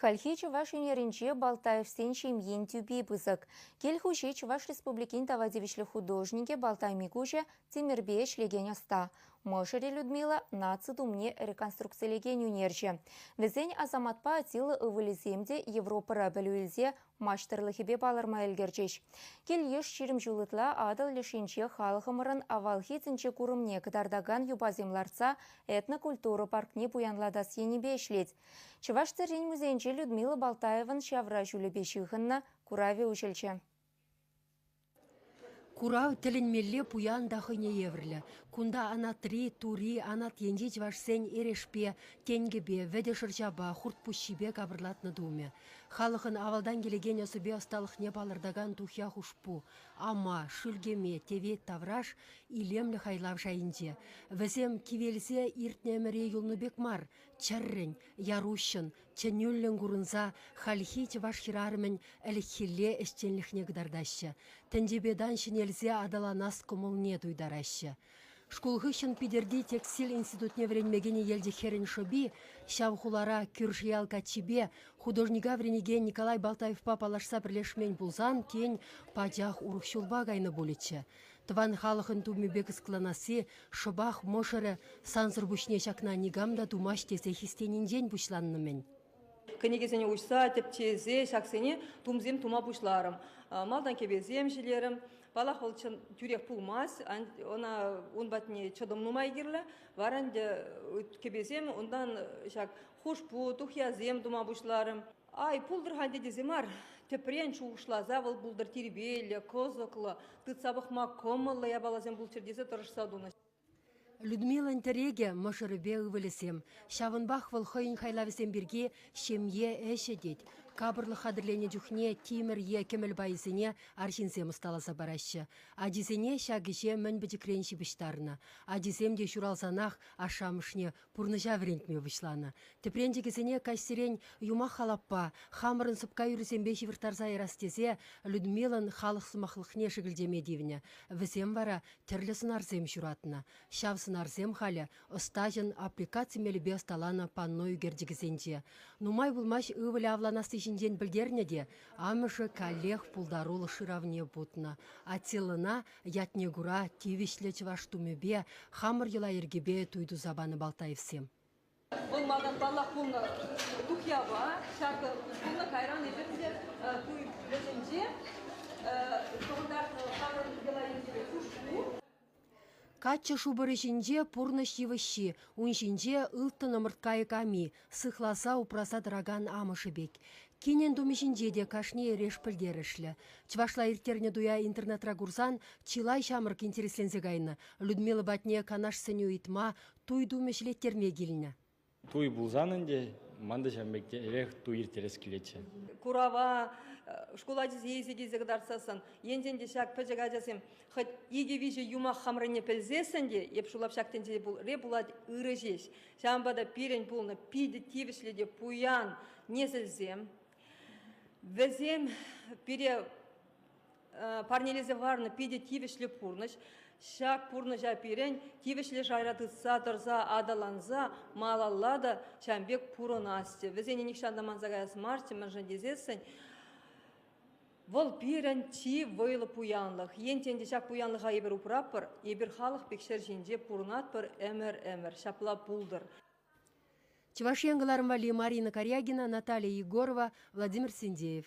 Хальхи чӑваш ӳнерӗнче Балтаевсен ҫемйин тӳпи пысӑк. Кил хуҫи Чӑваш Республикин тава тивӗҫлӗ художникӗ Балтай Микуҫӗ тимӗрпе ӗҫлекен ӑста. Мӑшӑрӗ Людмила наци тумне реконструкцилекен ӳнерҫӗ. Вӗсен Асаматпа Атила ывӑлӗсем те Европӑра пӗлӳ илсе маҫтӑрлӑхӗпе палӑрма ӗлкӗрчӗҫ. Кил-йыш 20 ҫул ытла Атӑл леш енче халӑхӑмӑрӑн авалхи тӗнче курӑмне кӑтартакан юпасем лартса этнокультура паркне пуянлатас енӗпе ӗҫлет. Чӑваш тӗррин музейӗнче Людмила Балтаевӑн ҫавра ҫулӗпе ҫыхӑннӑ куравӗ уҫӑлчӗ. Курав тӗлӗнмелле пуян та хӑйне евӗрлӗ. Кунта анатри, тури, анат енчи чӑвашсен эрешпе, тенкӗпе, вӗтӗ шӑрҫапа, хуртпуҫҫипе капӑрлатнӑ тумӗ. Халӑхӑн авалтан килекен ӑсӗпе ӑсталӑхне палӑртакан тухья-хушпу, ама, шӳлкеме, тевет тавраш илемлӗ хайлав шайӗнче. Вӗсем кивелсе иртнӗ ӗмӗре юлнӑ пек мар, чӗррӗн, яр-уҫҫӑн, чӗнӳллӗн курӑнса хальхи чӑваш хӗрарӑмӗн ӗлӗкхилле ӗҫченлӗхне кӑтартаҫҫӗ, тӗнчепе тан ҫӗнелсе аталанас кӑмӑлне туйтараҫҫӗ. Шкул хыҫҫӑн Питӗрти текстиль институтне вӗренме кӗнӗ Елчӗк хӗрӗн шӑпи ҫав хулара кӳршӗ ял каччипе художника вӗренекен Николай Балтаевпа паллашса пӗрлешмен пулсан, тен, пачах урӑх ҫулпа кайнӑ пулӗччӗ. Тӑван халӑхӑн тумӗпе кӑсӑкланасси шӑпах мӑшӑрӗ сансӑр пуҫне ҫакна никам та тумасть тесе хистенинчен пуҫланнӑ-мӗн. Кӗнекесене уҫса, тӗпчесе ҫаксене тумсем тума пуҫларӑм. Малтан кӗпесем ҫӗлерӗм. Паллах, вӑл чӑн тӳрех пулмасть, ӑна ун патне чӑтӑм нумай кирлӗ. Вара ӗнтӗ кӗпесем, унтан ҫак хушпу, тухьясем тума пуҫларӑм. Ай, пултӑр-ха ӗнтӗ тесе мар, тӗпрен шухӑшласа вӑл пултӑр тирпейлӗ, кӑсӑклӑ, тытса пӑхма кӑмӑллӑ япаласем пулччӑр тесе тӑрӑшса тунӑ. Людмилӑн тӗрекӗ мӑшӑрӗпе ывӑлӗсем. Ҫавӑнпах вӑл хӑйӗн хайлавӗсем пирки ҫемье ӗҫӗ тет. Капӑрлӑх хатӗрленӗ чухне тимӗр е кӗмӗл пайӗсене арҫынсем ӑсталаса параҫҫӗ. Ачисене ҫак ӗҫе мӗн пӗчӗкрен ҫыпӑҫтарнӑ. Ачисем те ҫуралсанах ашшӗ-амӑшне пурнӑҫа вӗрентме пуҫланӑ. Тӗпренчӗкӗсене каҫсерен юмах-халаппа, хамӑрӑн сӑпка юррисемпе ҫывӑрттарса ярас тесе Людмилӑн халӑх сӑмахлӑхне шӗкӗлчеме тивнӗ. Вӗсем вара тӗрлӗ сӑнарсем ҫуратнӑ. Ҫав сӑнарсем халӗ ӑстаҫӑн аппликаци мелӗпе ӑсталанӑ панно ӳкерчӗкӗсенче. Нумай пулмасть ывӑлӗ авланасси ҫинчен пӗлтернӗ те амӑшӗ каллех пултарулӑх шыравне путнӑ. Атиллӑна Ятне кура тивӗҫлӗ чӑваш тумӗпе, хамӑр йӑла-йӗркепе туй туса панӑ Балтаевсем. Вӑл малтан паллах пулнӑ тухьяпа, ҫакӑ пулнӑ кайран эпир те туй вӗҫӗнче тӑхӑнтартнӑ хамӑр йӑла-йӗркепе хушпу. Каччӑ шупӑрӗ ҫинче пурнӑҫ йывӑҫҫи, ун ҫинче ылтӑн ӑмӑрткайӑк ами, сыхласа упраса тӑракан амӑшӗ пек. Кинӗн тумӗ ҫинче те кашни эреш пӗлтерӗшлӗ. Чӑвашла ирттернӗ туя интернетра курсан чылай ҫамрӑк интересленсе кайнӑ. Людмила патне канаш-сӗнӳ ыйтма, туй тумӗ ҫӗлеттерме килнӗ. Туй пулсан ӗнтӗ ман та ҫавӑн пек эрех туй ирттерес килетчӗ. Курава шкул ачисене илсе килсе кӑтартсассӑн, енчен те ҫак пӗчӗк ачасем хӑть икӗ-виҫӗ юмах хамӑрӑнне пӗлсессӗн те, эп шулап ҫак тӗнчере пулать ырӑ ҫеҫ. Ҫавӑнпа та пирӗн пулнӑ питӗ тивӗҫлӗ те пуян несӗлсем. Вӗсем пире парнелесе хӑварнӑ питӗ тивӗҫлӗ пурнӑҫ. Ҫак пурнӑҫа пирӗн тивӗҫлӗ шайра тытса тӑрса аталанса малалла та ҫавӑн пек пурӑнасчӗ. Вӗсене нихҫан та манса каяс марччӗ, мӗншӗн тесессӗн вӑл пирӗн чи вӑйлӑ пуянлӑх. Енчен те ҫак пуянлӑха эпир упратпӑр, эпир халӑх пек ҫӗр ҫинче пурӑнатпӑр ӗмӗр-ӗмӗр. Ҫапла пултӑр. Чӑваш Ен кӑларӑм валли Марина Карягина, Наталья Егорова, Владимир Синдеев.